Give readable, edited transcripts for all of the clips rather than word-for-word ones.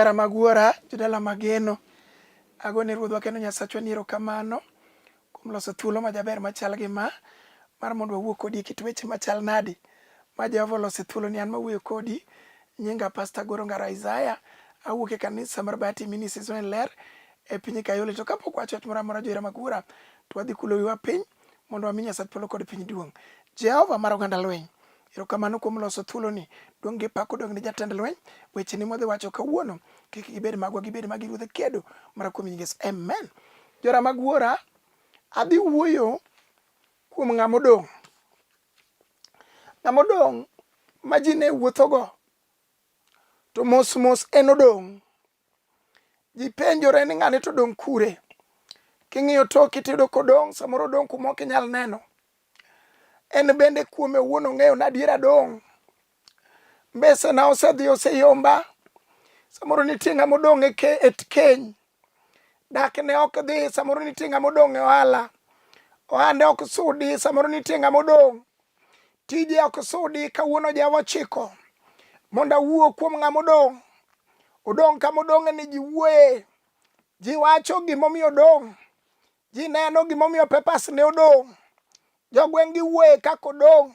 Johera mag Wuora, jodala mageno, agone Ruodhwa kendo Nyasachwa ni erokamano kuom loso thuolo majaber machal gi ma mar mondo wawuo kodi e kit weche machal nadi ma Jehova oloso e thuoloni. An mawuoyo kodi nyinga Pastor Goro Ngaro Isaiah, awuok e kanisa mar Bahati Ministries e Ler e piny Kayole. To kapok wacho wach moro amora johera mag Wuora, to wadhi kulo wiwa piny mondo wami Nyasach polo kod piny duong'. Jehova mar oganda lweny, erokamano kuom loso thuoloni. Duong' gi pak odong' ne jatend lweny. Wecheni mwadhi wacho kawuono kik gibed magwa, gibed magi Ruodh kedo mana kuom nying Yesu. Amen. Jora mag Wuora, adhi wuoyo kuom ng'ama odong'. Ng'ama odong' ma ji ne wuothogo to mos mos en odong'. Ji penjore ni ng'ani to odong' kure. King'iyo toki tiyudo kodong', samoro odong' kuma ok inyal neno. En bende kuome owuon ong'eyo ni adiera adong'. Mbesena osedhi oseyomba. Samoro nitie ng'ama odong' e e keny. Dak ne ok dhi, samoro nitie ng'ama odong' e ohala. Ohande ok sudi, samoro nitie ng'ama odong'. Tije ok sudi, kawuono Jehova ochiko mondo awuo kuom ng'ama odong'. Odong' kama odong'e ni ji wuoye. Ji wacho gimomiyo odong'. Ji neno gimomiyo papers ne odong'. Jogweng' giwuoye kaka odong'.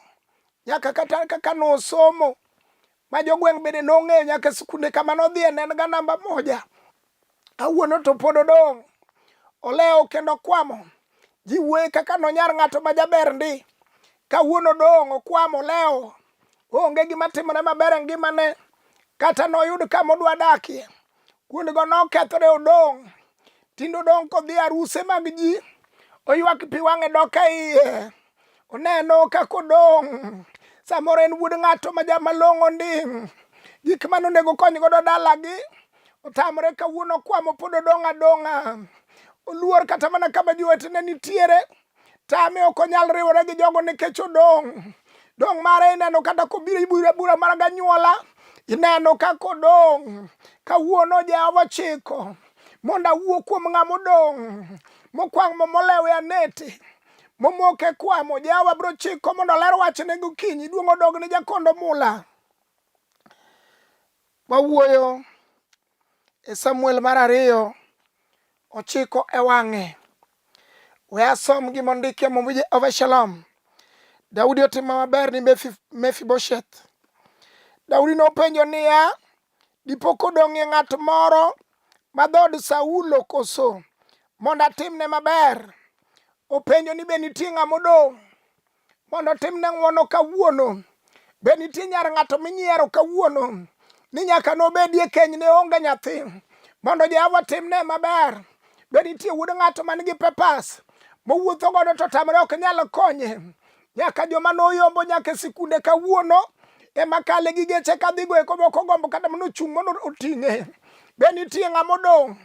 Nyaka kata kaka nosomo ma jogweng' bende nong'eyo nyaka sikunde kama nodhiye ne en ga namba moja. Kawuono to pod odong'. Olewo kendo okwamo. Ji wuoye kaka nonyar ng'ato ma jaber ndi. Kawuono odong' okwamo olewo. Onge gima timore maber e ngimane. Kata noyud kama odwa dakie. Kuondego nokethore odong'. Tinde odong' kodhi aruse mag ji. Oywak pi wang'e dok e iye. Oneno kaka odong'. Samoro en wuod ng'ato ma jamalong'o ndi. Gik mane onego okony godo dalagi otamore kawuono okwamo pod odong' adong'a. Oluor kata mana kama jowetene nitiere. Tame ok onyal riwore gi jogo nikech odong'. Dong' mare ineno kata kobiro ibura bura mar ganyuola, ineno kaka odong'. Kawuono Jehova chiko mondo awuo kuom ng'ama odong' mokwang' molewe anete momoke kwamo. Jehova biro chiko mondo oler wachne gokinyi. Duong' odog ne jakondo mula. Wawuoyo e Samuel mar ariyo ochiko e wang'e. We asom gima ondiki e Muma Jehova Shalom. Daudi otimo maber ni Mefibosheth. Daudi nopenjo niya, dipo kodong'ie ng'at moro ma dhood Saulo koso mondo atimne maber? Openjo ni be nitie ng'ama odong' mondo otimne ng'wono kawuono. Be nitie nyar ng'ato minyiero kawuono ni nyaka nobedie keny ne onge nyathi mondo Jehova timne maber? Be nitie wuod ng'ato man gi pepas mowuotho godo to tamre ok nyal konye? Nyaka joma noyombo nyaka e sikunde kawuono ema kale gi geche kadhigo eko ok ogombo kata mana ochung' mondo oting'e. Be nitie ng'ama odong'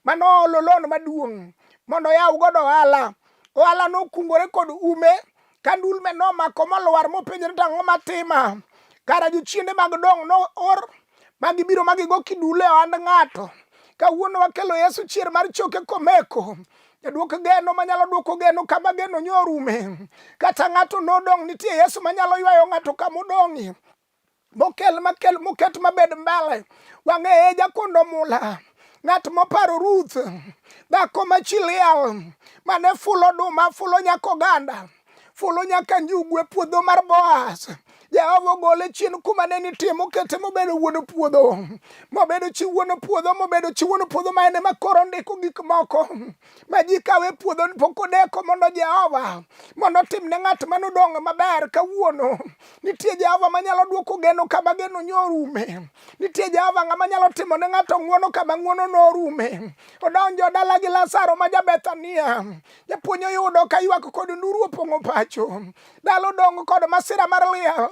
mane oolo loan maduong' mondo oyaw godo ohala? Ohala nokungore kod ume ka ndulme nomako molwar mopenjore to ang'o matima? Kara jochiende mag dong' noor ma gibiro ma gigo kidule e ohand ng'ato. Kawuono wakelo Yesu chier mar choke komeko. Jaduok geno manyalo duoko geno kama geno nyorume. Kata ng'ato nodong' nitie Yesu manyalo ywayo ng'ato kama odong'ie. Mokel makel moket mabed mbele. Wang'eye jakondo mula. Ng'at moparo Ruth, dhako ma chi liel, mane fulo oduma, fulo nyaka oganda, fulo nyaka njugu e puodho mar Boaz. Jehova ogole chien kuma ne nitie mokete mobedo wuon puodho, mobedo chi wuon puodho, mobedo chi wuon puodho ma en ema koro ndiko gik moko ma ji kawe puodho pok odeko mondo Jehova mondo otim ne ng'at mane odong' maber kawuono. Nitie Jehova manyalo duoko geno kama geno nyorume. Nitie Jehova ng'ama nyalo timo ne ng'ato ng'wono kama ng'wono norume. Odonjo dala gi Lazaro ma ja-Bethania. Japuonj oyudo ka ywak kod nduru opong'o pacho. Dala odong' kod masira mar liel.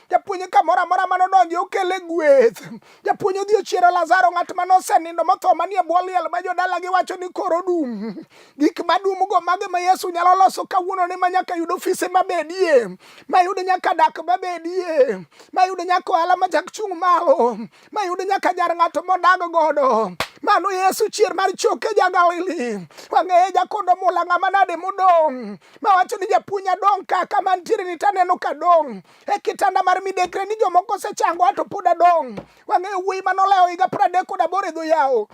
Japuonj kamoro amora mane odonje okele gweth. Japuonj odhi ochiero Lazaro ng'at mane osenindo motho manie bwo liel ma jodalagi wacho ni koro dum. Gik madum-go mage ma Yesu nyalo loso kawuono ni ma nyaka yud ofise mabedie, mayud nyaka dak mabedie, mayud nyaka ohala machak chung' malo, mayud nyaka nyar ng'ato modag godo, Mano Yesu chier mar choke ja Galili. Wang'eye jakondo mula ng'ama nade modong'. Mawacho ni japuonj adong' ka kama nitiere ni taneno ka dong'. E kitanda mar midekre ni jomoko osechango ato pod adong'. Wang'eyo wuoyi manolewo higa 38 e dho yawo.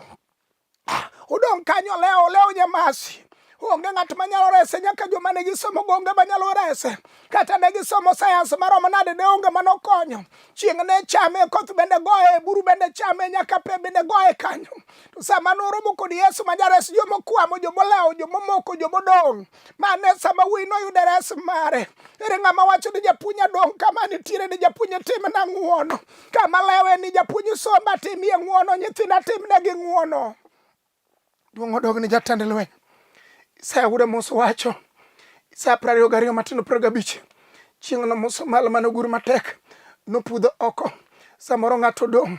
Odong' kanyo olewo olewo nyamasi. Onge ng'at manyalo rese nyaka joma ne gisomo go onge manyalo rese. Kata ne gisomo sayans maromo nade ne onge manokonyo. Chieng' ne chame, koth bende goye, buru bende chame, nyaka pe bende goye kanyo. To sama noromo kod Yesu ma jares jomokwamo, jomolewo, jomomoko, jomodong', mane sama wuoyi noyude res mare. Ere ng'ama wacho ni japuonj adong' kama nitiere ni japuonj timna ng'uono. Kama lewe ni japuonj somba timie ng'uono, nyithinda timnegi ng'uono. Duong' odog ni jatend lweny. Isaya wuod Amos wacho, Isaya 22 matindo 25, chieng'no musmal mane ogur matek nopudho oko. Samoro ng'ato odong'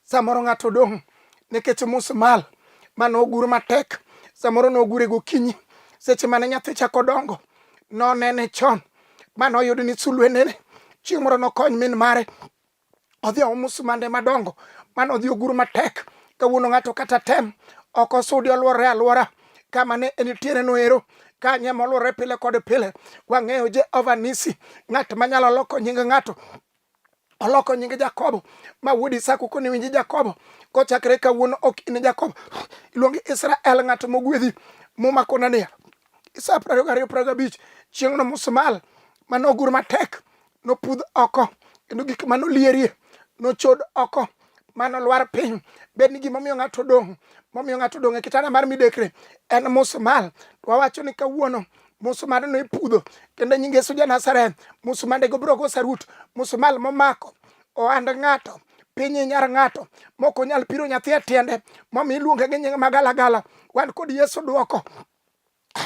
samoro ng'ato odong' nikech musmal mane ogur matek, samoro nogure gokinyi seche mane nyathi chako dongo, nonene chon mane oyud ni sulwe nene chieng' moro nokony min mare odhi oom musmande madongo mane odhi ogur matek. Kawuono ng'ato kata tem ok osudi olworore alwora kama ne enitiere no ero kanye molworore pile kod pile. Wang'eyo Jehova Nisi, ng'at manyalo loko nying ng'ato oloko nying Jakobo ma wuod Isaka koni winji Jakobo kochakre kawuono ok in Jakobo iluongi Israel ng'at mogwedhi. Muma kona niya Isaya 22 25 chieng'no musmal mane ogur matek nopudh oko kendo gik mane olierie nochod oko mano lwar piny. Bed ni gimomiyo ng'ato odong' momiyo ng'ato odong' e kitanda mar midekre en musmal. To wawacho ni kawuono musmandno ipudho kendo e nying Yesu ja Nazareth musmandego biro go sarut. Musmal momako ohand ng'ato piny nyar ng'ato mok onyal piro nyathi e tiende momiyo iluonge gi nying magalagala. Wan kod Yesu duoko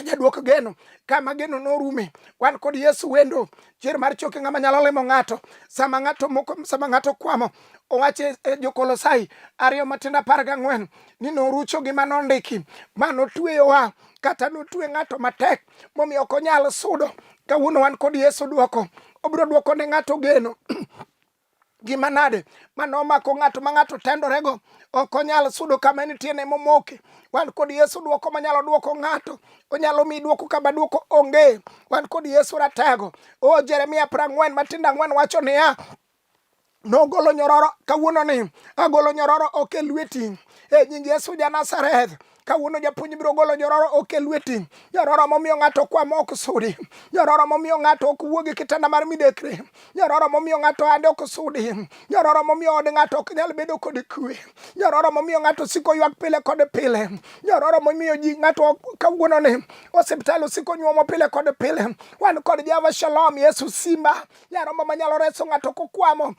jaduok geno kama geno norume. Wan kod Yesu wendo chier mar choke ng'ama nyalo limo ng'ato sama ng'ato moko sama ng'ato kwamo. Owacho e Jokolosai 2 matindo 14 ni norucho gima nondiki ma notweyowa kata notwe ng'ato matek momiyo ok onyal sudo. Kawuono wan kod Yesu duoko, obiro duoko ne ng'ato geno. Gima nade ma nomako ng'ato ma ng'ato tendorego ok onyal sudo kama entie ne momoke. Wan kod Yesu duoko manyalo duoko ng'ato, onyalo miyi duoko kama duoko onge. Wan kod Yesu ratego. O Jeremia 40 matindo 4 wacho niya, nogolo nyororo kawuono ni agolo nyororo ok e lweti e nying Yesu ja Nazareth. Kawuono japuonj biro golo nyororo ok e lweti. Nyororo momiyo ng'ato kwamo ok sudi. Nyororo momiyo ng'ato ok wuog e kitanda mar midekre. Nyororo momiyo ng'ato ande ok sudi. Nyororo momiyo od ng'ato ok nyal bedo kod kwe. Nyororo momiyo ng'ato siko ywak pile kod pile. Nyororo momiyo ji ng'ato kawuono ni osiptal osiko nyuomo pile kod pile. Wan kod Jehova Shalom, Yesu Simba, nyarombo manyalo reso ng'ato kokwamo.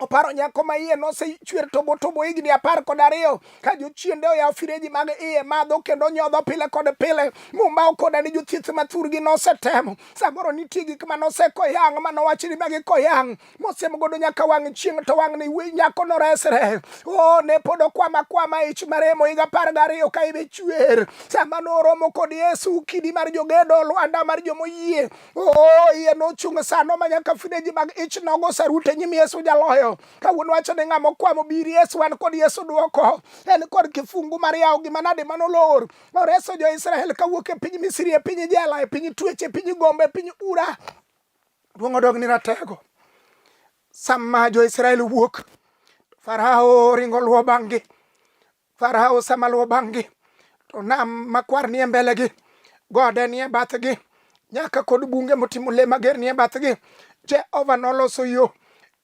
Oparo nyako ma iye nosechwer tobo tobo higni 12 ka jochiende oyawo fireji mag iye madho kendo nyodho pile kod pile. Muma okoda ni jothieth ma thurgi nosetemo. Samoro nitie gik ma nosekoyang' ma nowach ni magi koyang' mosiem godo nyaka wang' chieng' to wang' ni nyako noresre. O ne pod okwama kwama ich maremo higa 12 ka ibe chwer. Sama noromo kod Yesu kidi mar jogedo lwanda mar jomoyie. Oh, iye nochung' sano ma nyaka fireji mag ich nogo sarute nyim Yesu jaloyo. Kawuono wacho ni ng'ama okwamo bir Yesu, wan kod Yesu duoko. En kod kifungu mar yawo gima nade manolor. Oreso jo-Israel kawuok e piny Misri, e piny jela, e piny twech, e piny gombe, e piny ura. Duong' odog ni ratego. Sama jo-Israel wuok, Farao ringo luwo bang'gi. Farao sama luwo bang'gi to nam makwar nie mbelegi, gode nie bathgi, nyaka kod bunge motimo le mager nie bathgi. Jehova noloso yo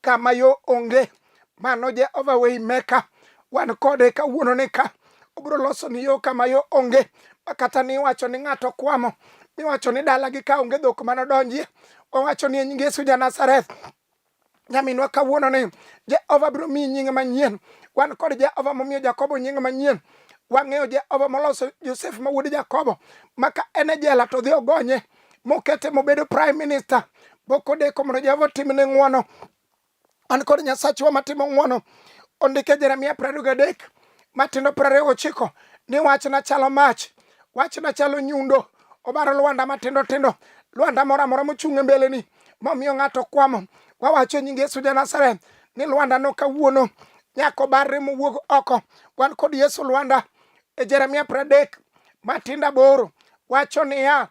kama yo onge. Mano Jehova way maker. Wan kode kawuono ni ka obiro loso ni yo kama yo onge. Ma kata ni iwacho ni ng'ato kwamo, miwacho ni dalagi ka onge dhok manodonjie, wawacho ni e nying Yesu ja Nazareth. Nyaminwa kawuono ni Jehova biro miyi nying manyien. Wan kod Jehova momiyo Jakobo nying manyien. Wang'eyo Jehova moloso Josef ma wuod Jakobo ma ka en e jela to dhi ogonye mokete mobedo prime minister. Pok odeko mondo Jehova otimne ng'wono. An kod Nyasachwa matimo ng'wono. Ondike Jeremia 23 matindo 29 ni wachna chalo mach, wachna chalo nyundo, obaro lwanda matindo tindo, lwanda moro amora mochung' e mbeleni momiyo ng'ato kwamo. Wawacho e nying Yesu ja Nazareth ni lwandano kawuono Nyaka obarre mowuog oko. Wan kod Yesu Lwanda e Jeremia 30 matindo 8 wacho niya,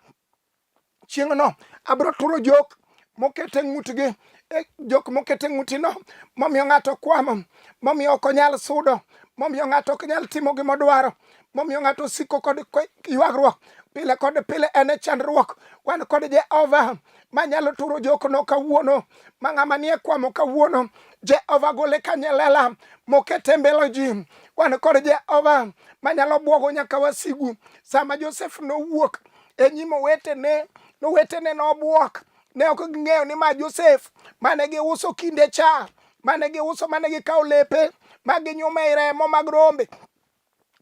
chieng'no abiro turo jok moket e ng'utgi e jok moket e ng'utino momiyo ng'ato kwamo momiyo ok onyal sudo momiyo ng'ato ok nyal timo gima odwaro momiyo ng'ato osiko kod ywagruok pile kod pile en e chandruok wan kod Jehova manyalo turo jokno kawuono ma ng'ama nie kwamo kawuono Jehova gole kanyelela mokete mbele ji wan kod Jehova manyalo bwogo nyaka wasigu sama Josef nowuok e nyim owetene nowetene nobwok ne ok ging'eyo ni ma Josef mane giuso kinde cha mane giuso mane gikawo lepe ma ginyume i remo mag rombe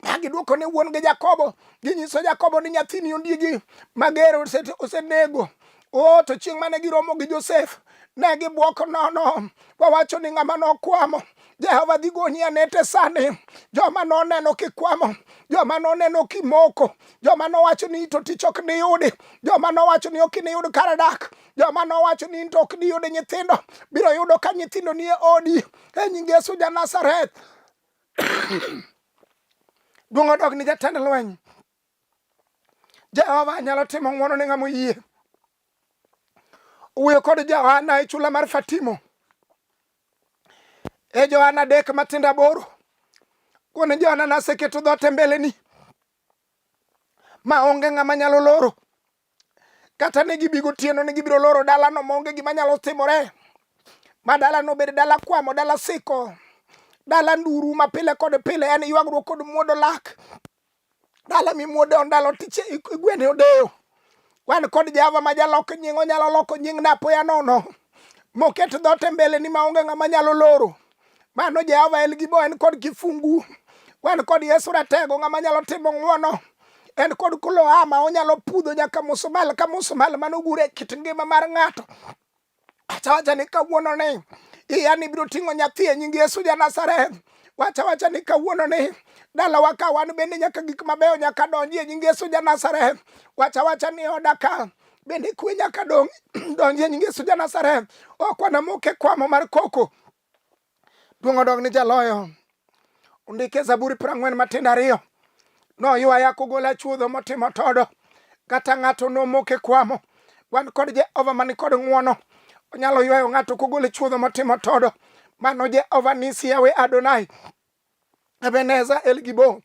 ma giduoko ne wuon gi Jakobo ginyiso Jakobo ni nyathini ondiegi mager osenego o to chieng' mane giromo gi Josef ne gibwok nono wawacho ni ng'ama nokwamo Jehova dhi gonyi anete sani joma noneno kikwamo joma noneno kimoko joma nowacho ni to tich ok niyudi joma nowacho ni ok iniyud kar dak joma nowacho ni to ok niyud nyithindo biro yudo ka nyithindo nie odi e nying Yesu ja Nazareth duong' odog ni jatend lweny Jehova nyalo timo ng'wono ne ng'ama oyie. Owuoyo kod Johana e chula mar Fatimo. E Johana 3 matindo 8. Kone Johana naseketo dhoot e mbeleni ma onge ng'ama nyalo loro. Kata ne gibi gotieno ne gibiro loro dalano ma onge gima nyalo timore. Ma dalano obed dala kwamo, dala siko, dala nduru ma pile kod pile en ywagruok kod muodo lak. Dala mimuode ondalo tich igwene odeyo. Wan kod Jehova ma jalok nying onyalo loko nying na apoya nono. Moket dhoot e mbele ni maonge ng'ama nyalo loro. Mano Jehova El Gibo en kod kifungu. Wan kod Yesu Ratego ng'ama nyalo timo ng'wono. En kod kuloama onyalo pudho nyaka musumal ka musumal manogure e kit ngima mar ng'ato. Wacha wacha ni kawuono ni iya ni biro ting'o nyathi e nying Yesu ja Nazareth. Wacha wacha ni kawuono ni dalawa ka wan bende nyaka gik mabeyo nyaka donji e nying Yesu ja Nazareth. Wacha wacha ni oda ka bende kwe nyaka dong donji e nying Yesu ja Nazareth. Ok wanamoke kwamo mar koko. Duong' odog ni jaloyo. Ondike Zaburi 42 matindo 2. Noywaya kogola chuodho motimo todo. Kata ng'ato nomoke kwamo. Wan kod Jehova man kod ng'wono. Onyalo ywayo ng'ato kogole chuodho motimo todo. Mano Jehova Nisi Yahweh Adonai. Ebeneza El Gibo.